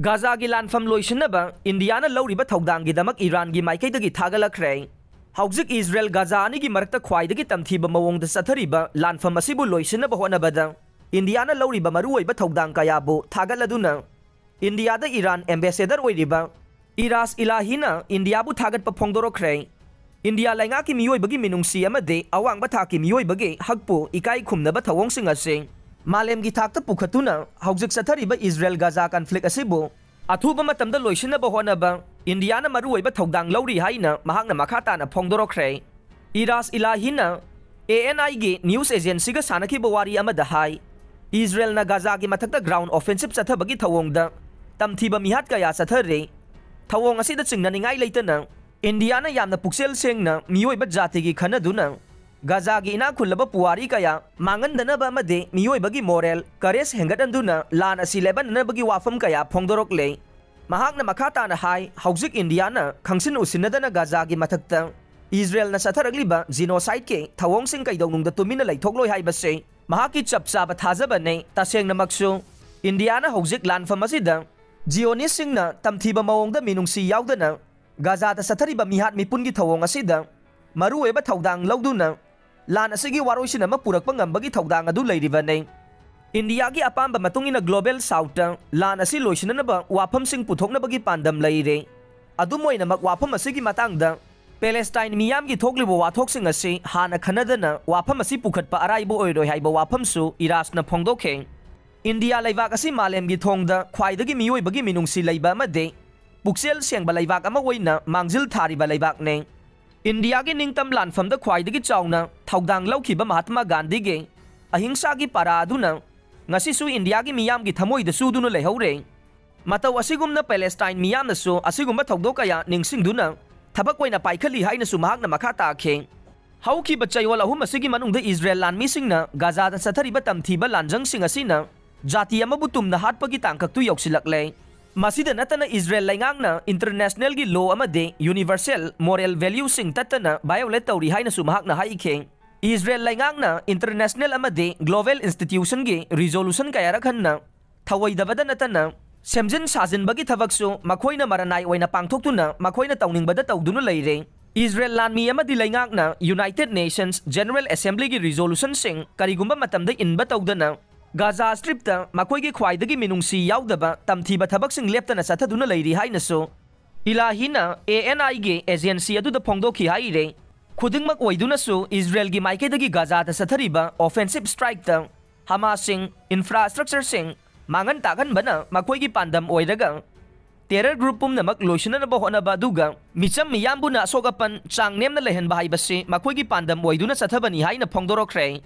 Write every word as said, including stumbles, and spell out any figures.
ꯒꯥꯖꯥꯒꯤ ꯂꯥꯟꯐꯝ ꯂꯣꯏꯁꯤꯟꯅꯕ ꯏꯟꯗꯤꯌꯥꯅ ꯂꯧꯔꯤꯕ ꯊꯧꯗꯥꯡꯒꯤꯗꯃꯛ ꯏꯔꯥꯟꯒꯤ ꯃꯥꯏꯀꯩꯗꯒꯤ ꯊꯥꯒꯠꯂꯛꯈ꯭ꯔꯦ꯫ ꯍꯧꯖꯤꯛ ꯏꯖꯔꯦꯜ ꯒꯥꯖꯥ ꯑꯅꯤꯒꯤ ꯃꯔꯛꯇ ꯈ꯭ꯋꯥꯏꯗꯒꯤ ꯇꯝꯊꯤꯕ ꯃꯑꯣꯡꯗ ꯆꯠꯊꯔꯤꯕ ꯂꯥꯟꯐꯝ ꯑꯁꯤꯕꯨ ꯂꯣꯏꯁꯤꯟꯅꯕ ꯍꯣꯠꯅꯕꯗ ꯏꯟꯗꯤꯌꯥꯅ ꯂꯧꯔꯤꯕ ꯃꯔꯨꯑꯣꯏꯕ ꯊꯧꯗꯥꯡ ꯀꯌꯥꯕꯨ ꯊꯥꯒꯠꯂꯗꯨꯅ ꯏꯟꯗꯤꯌꯥꯗ ꯏꯔꯥꯟ ꯑꯦꯝꯕꯦꯁꯦꯗꯔ ꯑꯣꯏꯔꯤꯕ ꯏꯔꯥꯁ ꯏꯂꯥꯍꯤꯅ ꯏꯟꯗꯤꯌꯥꯕꯨ ꯊꯥꯒꯠꯄ ꯐꯣꯡꯗꯣꯔꯛꯈ꯭ꯔꯦ꯫ ꯏꯟꯗꯤꯌꯥ ꯂꯩꯉꯥꯛꯀꯤ ꯃꯤꯑꯣꯏꯕꯒꯤ ꯃꯤꯅꯨꯡꯁꯤ ꯑꯃꯗꯤ ꯑꯋꯥꯡꯕ ꯊꯥꯛꯀꯤ ꯃꯤꯑꯣꯏꯕꯒꯤ ꯍꯛꯄꯨ ꯏꯀꯥꯏ ꯈꯨꯝꯅꯕ ꯊꯧꯑꯣꯡꯁꯤꯡ ꯑꯁꯤ ꯃꯥꯂꯦꯝꯒꯤ ꯊꯥꯛꯇ ꯄꯨꯈꯠꯇꯨꯅ ꯍꯧꯖꯤꯛ ꯆꯠꯊꯔꯤꯕ ꯏꯖꯔꯦꯜ ꯒꯥꯖꯥ ꯀꯟꯐ꯭ꯂꯤꯛ ꯑꯁꯤꯕꯨ ꯑꯊꯨꯕ ꯃꯇꯝꯗ ꯂꯣꯏꯁꯤꯟꯅꯕ ꯍꯣꯠꯅꯕ ꯏꯟꯗꯤꯌꯥꯅ ꯃꯔꯨꯑꯣꯏꯕ ꯊꯧꯗꯥꯡ ꯂꯧꯔꯤ ꯍꯥꯏꯅ ꯃꯍꯥꯛꯅ ꯃꯈꯥ ꯇꯥꯅ ꯐꯣꯡꯗꯣꯔꯛꯈ꯭ꯔꯦ꯫ ꯏꯔꯥꯁ ꯏꯂꯥꯍꯤꯅ ꯑꯦ ꯑꯦꯟ ꯑꯥꯏꯒꯤ ꯅ꯭ꯌꯨꯁ ꯑꯦꯖꯦꯟꯁꯤꯒ ꯁꯥꯟꯅꯈꯤꯕ ꯋꯥꯔꯤ ꯑꯃꯗ ꯍꯥꯏ, ꯏꯖꯔꯦꯜꯅ ꯒꯥꯖꯥꯒꯤ ꯃꯊꯛꯇ ꯒ꯭ꯔꯥꯎꯟ ꯑꯣꯐꯦꯟꯁꯤꯞ ꯆꯠꯊꯕꯒꯤ ꯊꯧꯑꯣꯡꯗ ꯇꯝꯊꯤꯕ ꯃꯤꯍꯥꯠ ꯀꯌꯥ ꯆꯠꯊꯔꯦ꯫ ꯊꯧꯑꯣꯡ ꯑꯁꯤꯗ ꯆꯤꯡꯅꯅꯤꯡꯉꯥꯏ ꯂꯩꯇꯅ ꯏꯟꯗꯤꯌꯥꯅ ꯌꯥꯝꯅ ꯄꯨꯛꯆꯦꯜ ꯁꯦꯡꯅ ꯃꯤꯑꯣꯏꯕ ꯖꯥꯇꯤꯒꯤ ꯈꯟꯅꯗꯨꯅ ꯒꯥꯖꯥꯒꯤ ꯏꯅꯥꯛ ꯈꯨꯜꯂꯕ ꯄꯨꯋꯥꯔꯤ ꯀꯌꯥ ꯃꯥꯡꯍꯟꯗꯅꯕ ꯑꯃꯗꯤ ꯃꯤꯑꯣꯏꯕꯒꯤ ꯃꯣꯔꯦꯜ ꯀꯔꯦꯖ ꯍꯦꯟꯒꯠꯍꯟꯗꯨꯅ ꯂꯥꯟ ꯑꯁꯤ ꯂꯦꯞꯍꯟꯅꯅꯕꯒꯤ ꯋꯥꯐꯝ ꯀꯌꯥ ꯐꯣꯡꯗꯣꯔꯛꯂꯦ꯫ ꯃꯍꯥꯛꯅ ꯃꯈꯥ ꯇꯥꯅ ꯍꯥꯏ, ꯍꯧꯖꯤꯛ ꯏꯟꯗꯤꯌꯥꯅ ꯈꯪꯁꯤꯟ ꯎꯁꯤꯟꯅꯗꯅ ꯒꯥꯖꯥꯒꯤ ꯃꯊꯛꯇ ꯏꯖꯔꯦꯜꯅ ꯆꯠꯊꯔꯛꯂꯤꯕ ꯖꯤꯅꯣꯁꯥꯏꯗꯀꯤ ꯊꯧꯑꯣꯡꯁꯤꯡ ꯀꯩꯗꯧꯅꯨꯡꯗ ꯇꯨꯃꯤꯟꯅ ꯂꯩꯊꯣꯛꯂꯣꯏ ꯍꯥꯏꯕꯁꯤ ꯃꯍꯥꯛꯀꯤ ꯆꯞ ꯆꯥꯕ ꯊꯥꯖꯕꯅꯤ꯫ ꯇꯁꯦꯡꯅꯃꯛꯁꯨ ꯏꯟꯗꯤꯌꯥꯅ ꯍꯧꯖꯤꯛ ꯂꯥꯟꯐꯝ ꯑꯁꯤꯗ ꯖꯤꯑꯣꯅꯤꯁꯁꯤꯡꯅ ꯇꯝꯊꯤꯕ ꯃꯑꯣꯡꯗ ꯃꯤꯅꯨꯡꯁꯤ ꯌꯥꯎꯗꯅ ꯒꯥꯖꯥꯗ ꯆꯠꯊꯔꯤꯕ ꯃꯤꯍꯥꯠ ꯃꯤꯄꯨꯟꯒꯤ ꯊꯧꯑꯣꯡ ꯑꯁꯤꯗ ꯃꯔꯨꯑꯣꯏꯕ ꯊꯧꯗꯥꯡ ꯂꯧꯗꯨꯅ ꯂꯥꯟ ꯑꯁꯤꯒꯤ ꯋꯥꯔꯣꯏꯁꯤꯟ ꯑꯃ ꯄꯨꯔꯛꯄ ꯉꯝꯕꯒꯤ ꯊꯧꯗꯥꯡ ꯑꯗꯨ ꯂꯩꯔꯤꯕꯅꯤ꯫ ꯏꯟꯗꯤꯌꯥꯒꯤ ꯑꯄꯥꯝꯕ ꯃꯇꯨꯡ ꯏꯟꯅ ꯒ꯭ꯂꯣꯕꯦꯜ ꯁꯥꯎꯠꯇ ꯂꯥꯟ ꯑꯁꯤ ꯂꯣꯏꯁꯤꯟꯅꯅꯕ ꯋꯥꯐꯝꯁꯤꯡ ꯄꯨꯊꯣꯛꯅꯕꯒꯤ ꯄꯥꯟꯗꯝ ꯂꯩꯔꯦ꯫ ꯑꯗꯨꯝ ꯑꯣꯏꯅꯃꯛ, ꯋꯥꯐꯝ ꯑꯁꯤꯒꯤ ꯃꯇꯥꯡꯗ ꯄꯦꯂꯦꯁꯇꯥꯏꯟ ꯃꯤꯌꯥꯝꯒꯤ ꯊꯣꯛꯂꯤꯕ ꯋꯥꯊꯣꯛꯁꯤꯡ ꯑꯁꯤ ꯍꯥꯟꯅ ꯈꯟꯅꯗꯅ ꯋꯥꯐꯝ ꯑꯁꯤ ꯄꯨꯈꯠꯄ ꯑꯔꯥꯏꯕ ꯑꯣꯏꯔꯣꯏ ꯍꯥꯏꯕ ꯋꯥꯐꯝꯁꯨ ꯏꯔꯥꯁꯅ ꯐꯣꯡꯗꯣꯛꯈꯤ꯫ ꯏꯟꯗꯤꯌꯥ ꯂꯩꯕꯥꯛ ꯑꯁꯤ ꯃꯥꯂꯦꯝꯒꯤ ꯊꯣꯡꯗ ꯈ꯭ꯋꯥꯏꯗꯒꯤ ꯃꯤꯑꯣꯏꯕꯒꯤ ꯃꯤꯅꯨꯡꯁꯤ ꯂꯩꯕ ꯑꯃꯗꯤ ꯄꯨꯛꯆꯦꯜ ꯁꯦꯡꯕ ꯂꯩꯕꯥꯛ ꯑꯃ ꯑꯣꯏꯅ ꯃꯥꯡꯖꯤꯜ ꯊꯥꯔꯤꯕ ꯂꯩꯕꯥꯛꯅꯤ꯫ ꯏꯟꯗꯤꯌꯥꯒꯤ ꯅꯤꯡꯇꯝ ꯂꯥꯟꯐꯝꯗ ꯈ꯭ꯋꯥꯏꯗꯒꯤ ꯆꯥꯎꯅ ꯊꯧꯗꯥꯡ ꯂꯧꯈꯤꯕ ꯃꯍꯥꯇꯃꯥ ꯒꯥꯟꯙꯤꯒꯤ ꯑꯍꯤꯡꯁꯥꯒꯤ ꯄꯥꯔꯥ ꯑꯗꯨꯅ ꯉꯁꯤꯁꯨ ꯏꯟꯗꯤꯌꯥꯒꯤ ꯃꯤꯌꯥꯝꯒꯤ ꯊꯃꯣꯏꯗ ꯆꯨꯗꯨꯅ ꯂꯩꯍꯧꯔꯦ꯫ ꯃꯇꯧ ꯑꯁꯤꯒꯨꯝꯅ ꯄꯦꯂꯦꯁꯇꯥꯏꯟ ꯃꯤꯌꯥꯝꯅꯁꯨ ꯑꯁꯤꯒꯨꯝꯕ ꯊꯧꯗꯣꯛ ꯀꯌꯥ ꯅꯤꯡꯁꯤꯡꯗꯨꯅ ꯊꯕꯛ ꯑꯣꯏꯅ ꯄꯥꯏꯈꯠꯂꯤ ꯍꯥꯏꯅꯁꯨ ꯃꯍꯥꯛꯅ ꯃꯈꯥ ꯇꯥꯈꯤ꯫ ꯍꯧꯈꯤꯕ ꯆꯌꯣꯜ ꯑꯍꯨꯝ ꯑꯁꯤꯒꯤ ꯃꯅꯨꯡꯗ ꯏꯖꯔꯦꯜ ꯂꯥꯟꯃꯤꯁꯤꯡꯅ ꯒꯥꯖꯥꯗ ꯆꯠꯊꯔꯤꯕ ꯇꯝꯊꯤꯕ ꯂꯥꯟꯖꯪꯁꯤꯡ ꯑꯁꯤꯅ ꯖꯥꯇꯤ ꯑꯃꯕꯨ ꯇꯨꯝꯅ ꯍꯥꯠꯄꯒꯤ ꯇꯥꯡꯀꯛꯇꯨ ꯌꯧꯁꯤꯜꯂꯛꯂꯦ꯫ ꯃꯁꯤꯗ ꯅꯠꯇꯅ ꯏꯖꯔꯦꯜ ꯂꯩꯉꯥꯛꯅ ꯏꯟꯇꯔꯅꯦꯁꯅꯦꯜꯒꯤ ꯂꯣ ꯑꯃꯗꯤ ꯌꯨꯅꯤꯚꯔꯁꯦꯜ ꯃꯣꯔꯦꯜ ꯚꯦꯂ꯭ꯌꯨꯁꯤꯡ ꯇꯠꯇꯅ ꯚꯥꯏꯑꯣꯂꯦꯠ ꯇꯧꯔꯤ ꯍꯥꯏꯅꯁꯨ ꯃꯍꯥꯛꯅ ꯍꯥꯏꯈꯤ꯫ ꯏꯖꯔꯦꯜ ꯂꯩꯉꯥꯛꯅ ꯏꯟꯇꯔꯅꯦꯁꯅꯦꯜ ꯑꯃꯗꯤ ꯒ꯭ꯂꯣꯕꯦꯜ ꯏꯟꯁꯇꯤꯇ꯭ꯌꯨꯁꯟꯒꯤ ꯔꯤꯖꯣꯂꯨꯁꯟ ꯀꯌꯥꯔꯛ ꯍꯟꯅ ꯊꯧꯑꯣꯏꯗꯕꯗ ꯅꯠꯇꯅ ꯁꯦꯝꯖꯤꯟ ꯁꯥꯖꯤꯟꯕꯒꯤ ꯊꯕꯛꯁꯨ ꯃꯈꯣꯏꯅ ꯃꯔꯅꯥꯏ ꯑꯣꯏꯅ ꯄꯥꯡꯊꯣꯛꯇꯨꯅ ꯃꯈꯣꯏꯅ ꯇꯧꯅꯤꯡꯕꯗ ꯇꯧꯗꯨꯅ ꯂꯩꯔꯦ꯫ ꯏꯖꯔꯦꯜ ꯂꯥꯟꯃꯤ ꯑꯃꯗꯤ ꯂꯩꯉꯥꯛꯅ United Nations General Assemblyꯒꯤ resolutionꯁꯤꯡ ꯀꯔꯤꯒꯨꯝꯕ ꯃꯇꯝꯗ ꯏꯟꯕ ꯇꯧꯗꯅ ꯒꯥꯖꯥ ꯁ꯭ꯇ꯭ꯔꯤꯞꯇ ꯃꯈꯣꯏꯒꯤ ꯈ꯭ꯋꯥꯏꯗꯒꯤ ꯃꯤꯅꯨꯡꯁꯤ ꯌꯥꯎꯗꯕ ꯇꯝꯊꯤꯕ ꯊꯕꯛꯁꯤꯡ ꯂꯦꯞꯇꯅ ꯆꯠꯊꯗꯨꯅ ꯂꯩꯔꯤ ꯍꯥꯏꯅꯁꯨ ꯏꯂꯥꯍꯤꯅ ANIꯒꯤ agency ꯑꯗꯨꯗ ꯐꯣꯡꯗꯣꯛꯈꯤ ꯍꯥꯏꯔꯦ꯫ ꯈꯨꯗꯤꯡꯃꯛ ꯑꯣꯏꯗꯨꯅꯁꯨ ꯏꯖꯔꯦꯜꯒꯤ ꯃꯥꯏꯀꯩꯗꯒꯤ ꯒꯥꯖꯥꯗ ꯆꯠꯊꯔꯤꯕ offensive strikeꯇ ꯍꯃꯥꯁꯁꯤꯡ, infrastructureꯁꯤꯡ ꯃꯥꯡꯍꯟ ꯇꯥꯛꯍꯟꯕꯅ ꯃꯈꯣꯏꯒꯤ ꯄꯥꯟꯗꯝ ꯑꯣꯏꯔꯒ terror group ꯄꯨꯝꯅꯃꯛ ꯂꯣꯏꯁꯤꯟꯅꯅꯕ ꯍꯣꯠꯅꯕ ꯑꯗꯨꯒ ꯃꯤꯆꯝ ꯃꯤꯌꯥꯝꯕꯨꯅ ꯑꯁꯣꯛ ꯑꯄꯟ ꯆꯥꯡ ꯅꯦꯝꯅ ꯂꯩꯍꯟꯕ ꯍꯥꯏꯕꯁꯤ ꯃꯈꯣꯏꯒꯤ ꯄꯥꯟꯗꯝ ꯑꯣꯏꯗꯨꯅ ꯆꯠꯊꯕꯅꯤ ꯍꯥꯏꯅ ꯐꯣꯡꯗꯣꯔꯛꯈ꯭ꯔꯦ꯫